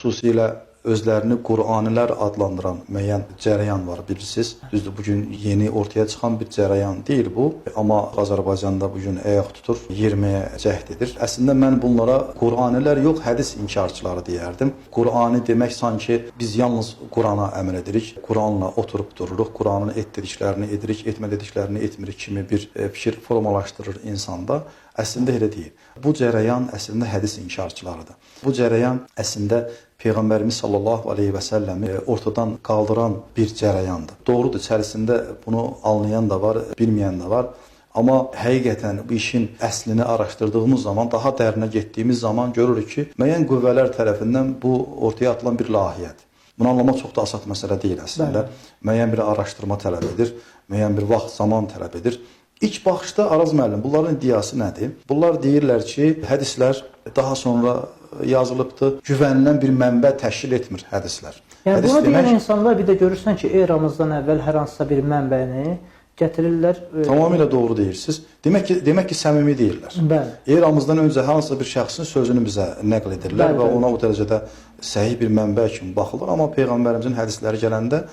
Xüsusilə özlərini Qur'anilər adlandıran müəyyən cərəyan var, bilirsiniz. Düzdür, bu gün yeni ortaya çıxan bir cərəyan deyil bu, amma Azərbaycanda bu gün ayaq tutur, yeriməyə cəhd edir. Əslində mən bunlara Qur'anilər yox, hədis inkarçıları deyərdim. Qur'ani demək sanki biz yalnız Qur'ana əməl edirik, Qur'anla oturub dururuq, Qur'anın et dediklərini edirik, etmə dediklərini etmirik kimi bir fikir formalaşdırır insanda. Əslində elə deyil. Bu cərəyan əslində hədis inkarçılarıdır. Bu cərəyan əslində Peyğəmbərimiz sallallahu aleyhi və səlləmi ortadan qaldıran bir cərəyandır. Doğrudur, içərisində bunu anlayan da var, bilməyən də var. Amma həqiqətən bu işin əslini araşdırdığımız zaman, daha dərinə getdiyimiz zaman görürük ki, müəyyən qüvvələr tərəfindən bu ortaya atılan bir layihədir. Bunu anlamaq çox da asan məsələ deyil əslində. Bəli. Müəyyən bir araşdırma tələb edir, müəyyən bir vaxt, zaman tələb edir. İlk baxışda Araz müəllim, bunların iddiası nədir? Bunlar deyirlər ki, hədislər daha sonra yazılıbdır, güvənilən bir mənbə təşkil etmir hədislər. Yəni Hədis bunu deyən demək insanlar bir də görürsən ki, eramızdan əvvəl hər hansısa bir mənbəni gətirirlər. Tamamilə doğru deyirsiniz. Demək ki səmimi deyirlər. Bəli. Eramızdan öncə hansısa bir şəxsin sözünü bizə nəql edirlər Bəli, və bəli. ona o dərəcədə səhih bir mənbə kimi baxılır, amma Peyğəmbərimizin hədisləri gələndə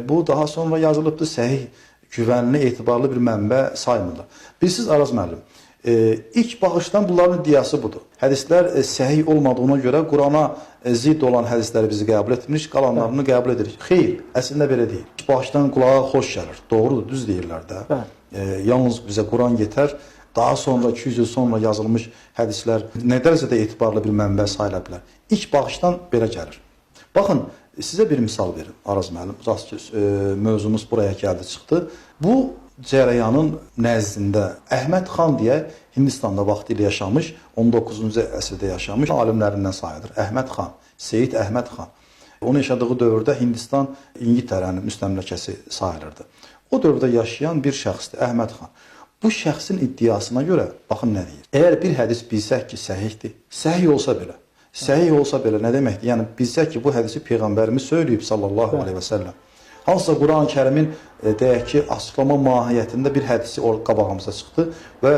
bu daha sonra yazılıbdır, səhih, güvənli, etibarlı bir mənbə saymırlar. Bilirsiniz Araz müəllim, ilk baxışdan bunların iddiası budur. Hədislər səhih olmadığına görə Qurana zidd olan hədisləri bizi qəbul etmirik, qalanlarını qəbul edirik. Xeyr, əslində belə deyil. İlk baxışdan qulağa xoş gəlir. Doğrudur, düz deyirlər də. Bəli. Yalnız bizə Quran yetər. Daha sonra 200 il sonra yazılmış hədislər nə dərəcədə etibarlı bir mənbə sayıla bilər? İlk baxışdan belə gəlir. Baxın, sizə bir misal verim Araz müəllim. Rast ki, mövzumuz buraya gəldi, çıxdı. Bu cərəyanın nəzdində Əhməd xan deyə Hindistanda vaxtilə yaşamış, 19-cu əsrdə yaşamış alimlərindən sayılır. Əhməd xan, Seyid Əhməd xan. Onun yaşadığı dövrdə Hindistan İngiltərənin müstəmləkəsi sayılırdı. O dövrdə yaşayan bir şəxsdir, Əhməd xan. Bu şəxsin iddiasına görə baxın nə deyir. Əgər bir hədis bilsək ki, səhihdir, səhih olsa belə, səhih olsa belə nə deməkdir? Yəni bilsək ki, bu hədisi Peyğəmbərimiz söyləyib sallallahu aleyhi və səlləm. Hansısa Quran-ı Kərimin deyək ki, açıqlama mahiyyətində bir hədisi qabağımıza çıxdı və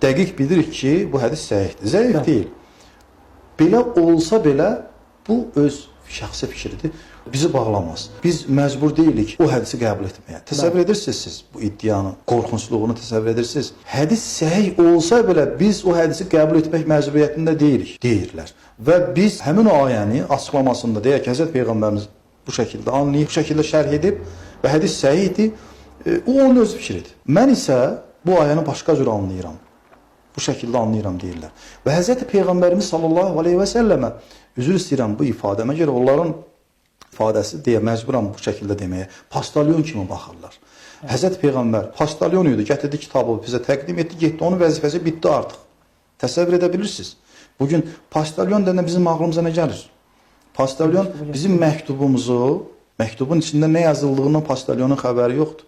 dəqiq bilirik ki, bu hədis səhihdir. Zəif deyil. Belə olsa belə bu öz şəxsi fikridir. Bizi bağlamaz. Biz məcbur deyilik o hədisi qəbul etməyə. Təsəvvür edirsiniz siz bu iddianın qorxuncluğunu təsəvvür edirsiniz. Hədis səhih olsa belə biz o hədisi qəbul etmək məcburiyyətində deyilik, deyirlər. Və biz həmin o ayəni açıqlamasında deyək ki, Həzrət Peyğəmbərimiz bu şəkildə anlayıb, bu şəkildə şərh edib və hədis səhihdir. O onun öz fikridir. Mən isə bu ayəni başqa cür anlayıram. Bu şəkildə anlayıram deyirlər. Və Həzrəti Peyğəmbərimiz sallallahu aleyhi və səlləmə, üzr istəyirəm bu ifadəmə görə, onların ifadəsi deyə məcburam bu şəkildə deməyə, pastalyon kimi baxırlar. Həzrəti Peyğəmbər pastalyon idi, gətirdi kitabı bizə təqdim etdi, getdi, onun vəzifəsi bitdi artıq. Təsəvvür edə bilirsiniz. Bugün pastalyon deyəndə bizim ağlımıza nə gəlir? Pastalyon bizim məktubumuzu, məktubun içində nə yazıldığından pastalyonun xəbəri yoxdur.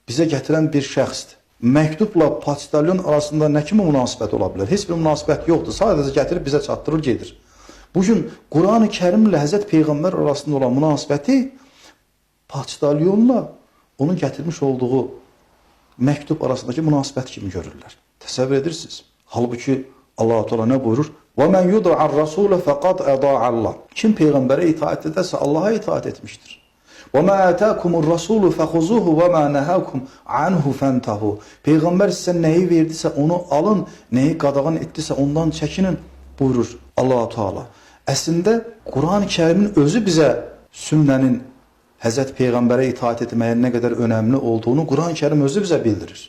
Bizə gətirən bir şəxsdir. Məktubla pastalyon arasında nə kimi münasibət ola bilər? Heç bir münasibət yoxdur. Sadəcə gətirib bizə çatdırır, gedir. Bugün Quran-ı Kərimlə Həzrət Peyğəmbər arasında olan münasibəti pastalyonla onun gətirmiş olduğu məktub arasındakı münasibət kimi görürlər. Təsəvvür edirsiniz. Halbuki Allah-u Teala nə buyurur? Və men yud'ar rasule faqad Allah. Kim peyğəmbərə itaat edərsə Allaha itaat etmişdir. Və ma ataakumur rasulu fexuzuhu və ma nahakum anhu fantahu. Peyğəmbər sizə nəyi verdisə onu alın, nəyi qadağan etdisə ondan çəkinin buyurur Allah-u Teala. Əslində Quran-ı Kərimin özü bizə sünnənin Həzrət Peyğəmbərə itaat etməyin nə qədər önəmli olduğunu Quran-ı Kərim özü bizə bildirir.